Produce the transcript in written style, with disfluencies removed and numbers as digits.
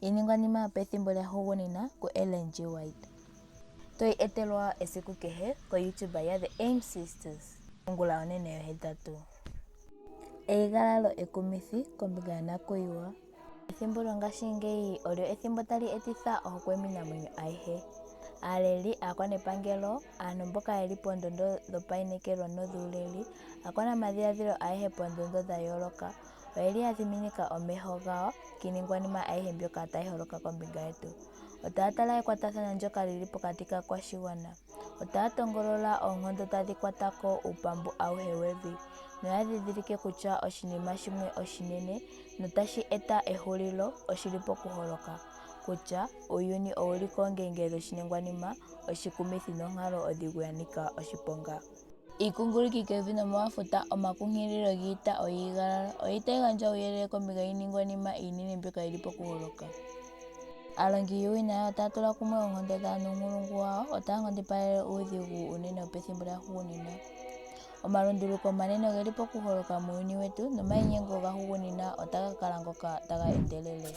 Iiningwanima yopethimbo lyahugunina kuEllen G. White. Toyi etelwa esiku kehe koYouTube yaThe Aim Sisters ongula onene yohetatu. Eigalalo ekumithi kombinga yonakuyiwa. Ethimbo lyongashingeyi olyo ethimbo tali etitha ohokwe miinamwenyo ayihe. Aaleli, aakwanepangelo, aantu mboka ye li poondondo dhopainekelo nodhuuleli, aakwanamadhiladhilo ayehe poondondo dha yooloka oye li ya thiminika omeho gawo kiiningwanima ayihe mbyoka tayi holoka kombinga yetu. Otaya tala ekwatathano ndyoka li li pokati kaakwashigwana. Otaya tongolola oonkondo tadhi kwata ko uupambu auhe wevi, noya dhidhilike kutya oshinima shimwe oshinene notashi eta ehulilo oshi li pokuholoka, kutya uuyuni owu li koongenge dhoshiningwanima oshikumithi nonkalo odhigu ya nika oshiponga. Iikunguluki kevi nomomafuta, omakunkililo giita oyi igalala, oyi tayi gandja uuyelele kombinga yiiningwanima iinene mbyoka yi li pokuholoka. Aalongi yuuwinayi otaya tula kumwe oonkondo dhawo nuunkulungu wawo, otaya nkondopalele uudhigu uunene wopethimbo lyahugunina. Omalunduluko omanene oge li pokuholoka muuyuni wetu, nomainyengo gahugunina otaga ka kala ngoka taga endelele.